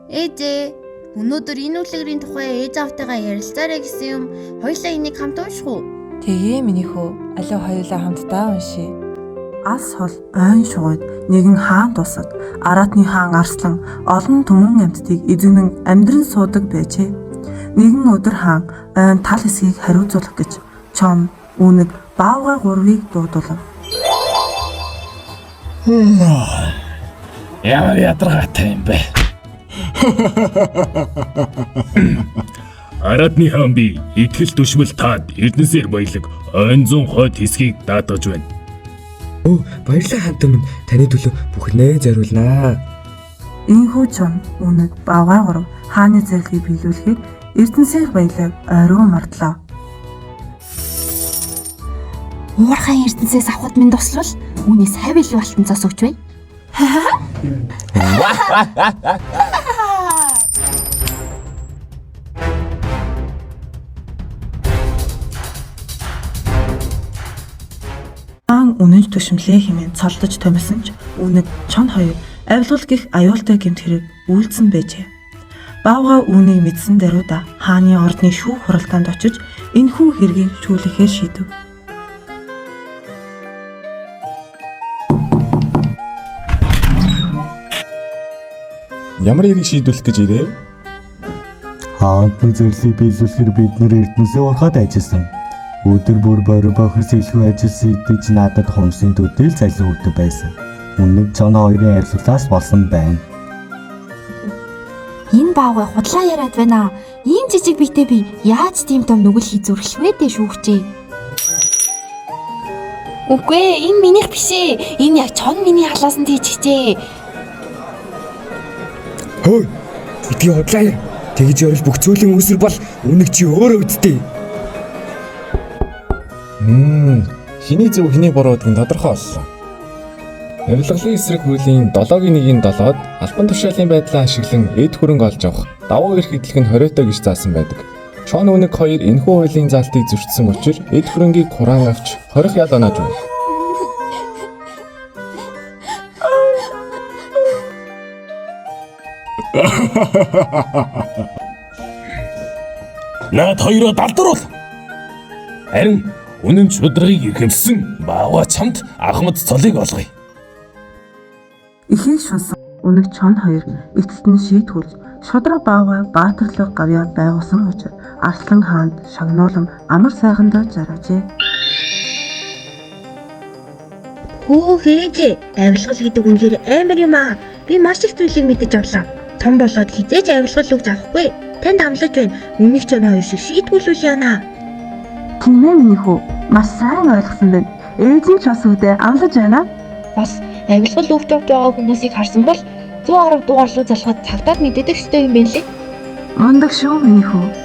Ээжээ, өнөөдөр энэ үлгэрийн тухай ээж аавтайгаа ярилцаарай гэсэн юм. Хоёулаа энийг хамт унших уу? Тэгээ миний хөө, алив хоёулаа хамтдаа уншъя. Алс хол ойн шугуйд нэгэн хаан тусад Аратны хаан Арслан олон түмэн амьтдыг эзэгнэн амьдран суудаг байжээ. Нэгэн өдөр хаан ойн тал хэсгийг хариуцуулах гэж Чон, Үнэг, Баавгай гурвыг дуудулав. Ямар ядаргаатай юм бэ? Аратны хаан би итгэл төшмөл таад Эрдэнэсээр баялаг ойн зун хойд хэсгийг даатгаж байна. Өө, баярлалаа хаан минь, таны төлөө бүхнээ зориулнаа. Ийхүү Чон, Үнэг, Баавгай гурав хааны зэрлэгийг биелүүлэхээр Эрдэнэсээр баялаг ойруу мардлаа. Уурхайн эрдэнэсээс авахд минь туславал үүнээс хав илүү алтан цаас өгч бай. Хаан үнэнч төшмөлээ хэмээн цолдож томилсон ч Үнэг, Чон хоёр авилгал гих аюултай гэмт хэрэг үйлдсэн байжээ. Баавгай үүнийг мэдсэн даруйда хааны ордны шүүх хуралдаанд очиж энэхүү хэргийг шүүлэхээр шийдэв. Ямар хэрэг шийдвэрлэх гэж ирэв? Хаантны зэрлэгийг биелүүлэхээр бид нэр Эрдэнэсээ урахад ажилласан. Өдөр бүр бороо бохирс илүү ажилласан идэж надад хумсын төдийл цалин өгдөг байсан. Үнэг Чон хоёрын авилгалаас болсон байна. Энэ баавгай худлаа яриад байна. Ийм жижиг биетэй би яаж тийм том нүгэл хий зүрхлэх вэ дээ шүүгчээ. Үгүй ээ, энэ минийх биш ээ. Энэ яг Чон миний халаасан тийчжээ. Хөөе. Битгий худлаа яар. Тэгж ярил бүх цөлийн үсэр бол үнэг чи өөрөө үсттэй. Хэний зөв хэний буруу гэдг нь тодорхой боллоо. Авилгалын эсрэг хуулийн 7-гийн 1-ийн 7-д албан тушаалын байдлаа ашиглан эд хөрөнгө олж авах давуу эрх эдлэх нь хориотой гэж заасан байдаг. Чон Үнэг хоёр энэхүү хуулийн заалтыг зөрчсөн учир эд хөрөнгийг хураан авч хорих ял оноож байна. Наад хоёроо далдруул. Харин үнэн шударгыг эрхэмсэн Баавгай чамд ахмад цолыг олгоё. Ихийг шунсан Үнэг, Чон хоёр эцэст нь шийтгүүлж шударга Баавгай баатарлаг гавьяа байгуулсан учир Арслан хаанд шагнуулан амар сайхандаа жаргажээ. Хөө ээжээ, авилгал гэдэг үнэхээр амар юм аа. Би маш их зүйлийг мэдэж авлаа. Том болоод хизээж авилгал өгч авахгүй. Танд амлаж байна. Үнэг Чон хоёр шиг шийтгүүлүүл яана. Тийм ээ миний хүү, маш сайн ойлгосон байна. Ээж нь ч бас үүдээ амлаж байна. Бас авилгал өгч авч байгаа хүмүүсийг харсан бол 110 дугаар руу залхаад цагдаад мэддэг ёстой юм байна лээ. Мундаг шүү миний хүү.